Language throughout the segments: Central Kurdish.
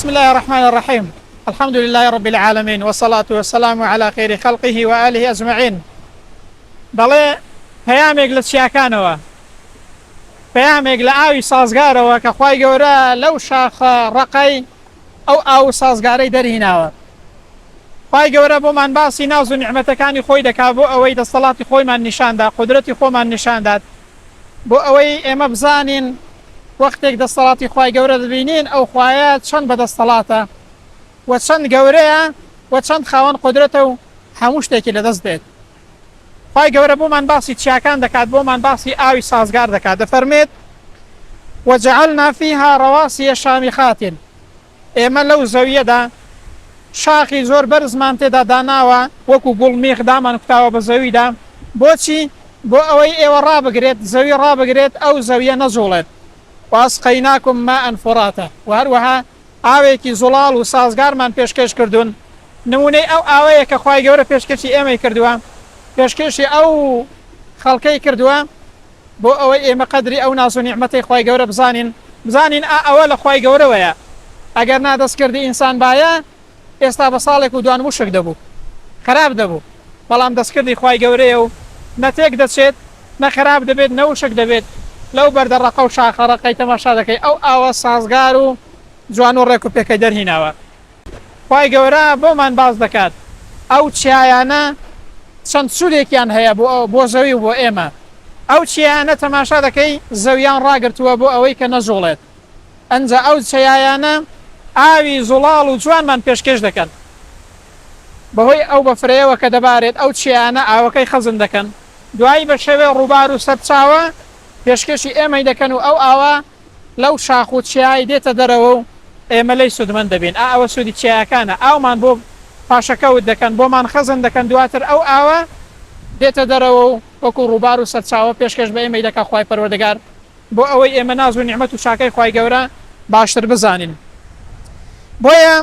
بسم اللە الرحمن الرحیم الحمد للە رب العالمین والصلاة والسلام علی خیر خلقه وآله اجمعین دەڵێ پەیامێک لە چیاکانەوە پەیامێک لە ئاوی سازگارەوە کە خوای گەورە لەو شاخە ڕەقەی ئەو ئاو و سازگارەی دەرهیناوە خوای گەورە بۆمان باسی ناز و نیعمەتەکانی خۆی دەکا بۆ ئەوەی دەستەڵاتی خۆیمان نیشاندا قودرەتی خۆمان نیشاندات بۆ ئەوەی ئێمە بزانین وەختێک دەستەڵاتی خوای گەورە دەبینین ئەو خوایە چەند بەدەستەڵاتە و چەند گەورەیە و چەند خاوەن قودرەتە و هەموو شتێکی لەدەست دێت. خوای گەورە بۆمان باسی چیاکان دەکات بۆمان باسی ئاوی سازگار دەکات دەفەرمێت وجعلنا فیها رواسی شامخات ئێمە لەو زەویەدا شاخی زۆر بەرزمان تێدا داناوە وەکو گوڵ میخ دامان کوتاوە بە زەویدا بۆچی؟ بۆ ئەوەی ئێوە ڕابگرێت زەوی ڕابگرێت ئەو زەویە نەجوڵێت واسقیناکم ماء فراتا وە هەروەها ئاوێکی زوڵاڵ و سازگارمان پێشکێش کردوون نمونەی ئەو ئاوەیە کە خوای گەورە پێشکێشی ئێمەی کردووە پێشکێشی ئەو خەڵکەی کردووە بۆ ئەوەی ئێمە قەدری ئەو ناز و نیعمەتەی خوای گەورە بزانین، بزانین ئا ئەوە لە خوای گەورەوەیە، ئەگەر نا دەستکردی ئینسان بایە ئێستا بە ساڵێک و دوان وشک دەبوو، خراپ دەبوو، بەڵام دەستکردی خوای گەورەیە و نە تێک دەچێت، نە خراپ دەبێت، نە وشک دەبێت، لەو بەردە ڕەقە و شاخە ڕەقەی تەماشا دەکەی ئەو ئاوە سازگار و جوان و ڕێک و پێکەی دەرهیناوە. خوای گەورە بۆمان باس دەکات ئەو چیایانە چەند سوودێکیان هەیە بۆ بۆ زەوی و بۆ ئێمە ئەو چیایانە تەماشا دەکەی زەویان ڕاگرتووە بۆ ئەوەی کە نەجوڵێت ئەنجا ئەو چیایانە ئاوی زوڵاڵ و جوانمان پێشکێش دەکەن بەهۆی ئەو بەفرەیەوە کە دەبارێت ئەو چیایانە ئاوەکەی خەزن دەکەن دوایی بە شێوەی ڕووبار و سەرچاوە پێشکێشی ئێمەی دەکەن و ئەو ئاوە لەو شاخ و چیای دێتە دەرەوە و ئێمە لێی سوودمەند دەبین، ئا ئەوە سوودی چیایەکانە، ئاومان بۆ پاشەکەوت دەکەن، بۆمان خەزن دەکەن، دواتر ئەو ئاوە دێتە دەرەوە و وەکو ڕووبار و سەرچاوە پێشکەش بە ئێمەی دەکات خوای پەروەردگار بۆ ئەوەی ئێمە ناز و نیعمەت و چاکەی خوای گەورە باشتر بزانین. بۆیە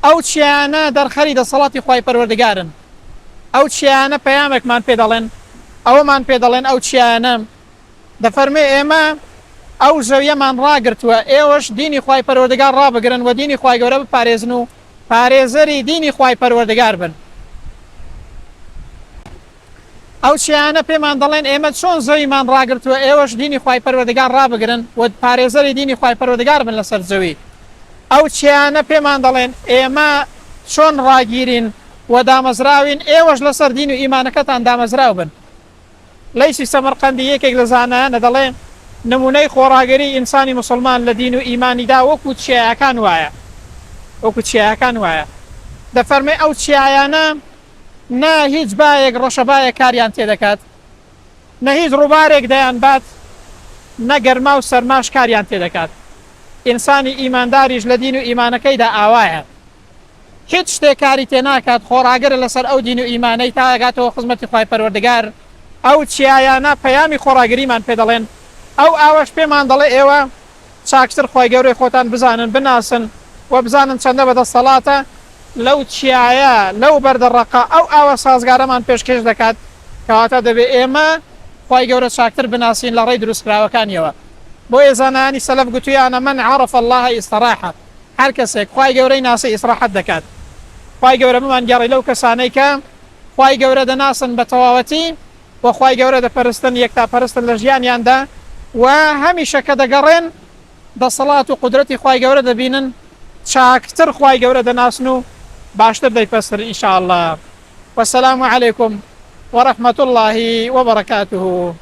ئەو چیایانە دەرخەری دەسەڵاتی خوای پەروەردگارن، ئەو چیایانە پەیامێکمان پێ دەڵێن، ئەوەمان پێ دەڵێن ئەو چیایانە دەفەرموێ، ئێمە ئەو زەویەمان ڕاگرتووە، ئێوەش دینی خوای پەروەردگار ڕابگرن و دینی خوای گەورە بپارێزن و پارێزەری دینی خوای پەروەردگار بن. ئەو چیایانە پێمان دەڵێن، ئێمە چۆن زەویمان ڕاگرتووە، ئێوەش دینی خوای پەروەردگار ڕابگرن و پارێزەری دینی خوای پەروەردگار بن لەسەر زەوی. ئەو چیایانە پێمان دەڵێن، ئێمە چۆن ڕاگیرین و دامەزراوین، ئێوەش لەسەر دین و ئیمانەکەتان دامەزراو بن. لەیسی سەمەرقەندی یەکێک لە زانایانە دەڵێ، نموونەی خۆڕاگری ئینسانی موسڵمان لە دین و ئیمانیدا وەکوو چیایەکان وایە، وەکوو چیایەکان وایە. دەفەرمێ ئەو چیایانە نە هیچ بایەک ڕەشەبایەک کاریان تێدەکات، نە هیچ ڕووبارێک دەیانبات، نە گەرما و سەرماش کاریان تێدەکات. ئینسانی ئیمانداریش لە دین و ئیمانەکەیدا ئاوایە. هیچ شتێک کاری تێناکات خۆڕاگرە لەسەر ئەو دین و ئیمانەی تا ئەگاتەوە خزمەتی خوای پەروەردگار، ئەو چیایانە پەیامی خۆڕاگریمان پێ دەڵێن، ئەو ئاوەش پێمان دەڵێ ئێوە چاکتر خوای گەورەی خۆتان بزانن بناسن و بزانن چەندە بەدەستەڵاتە لەو چیایە لەو بەردە ڕەقە ئەو ئاوە سازگارەمان پێشکێش دەکات کەواتە دەبێ ئێمە خوای گەورە چاکتر بناسین لە ڕێی دروستکراوەکانیەوە بۆیە زانایانی سەلەف گوتویانە من عرف اللە استراح هەر کەسێک خوای گەورەی ناسی ئیسڕاحەت دەکات خوای گەورە بمانگێڕی لەو کەسانەی کە خوای گەورە دەناسن بە تەواوەتی و خوای گەورە دەپەرستن یەکتا پەرستن لە ژیانیاندا و هەمیشە کە دەگەڕێن دەسەڵات و قودرەتی خوای گەورە دەبینن چاکتر خوای گەورە دەناسن و باشتر دەیپەستن ان شاء اللە والسلام علیکم ورحمة اللە وبرکاته.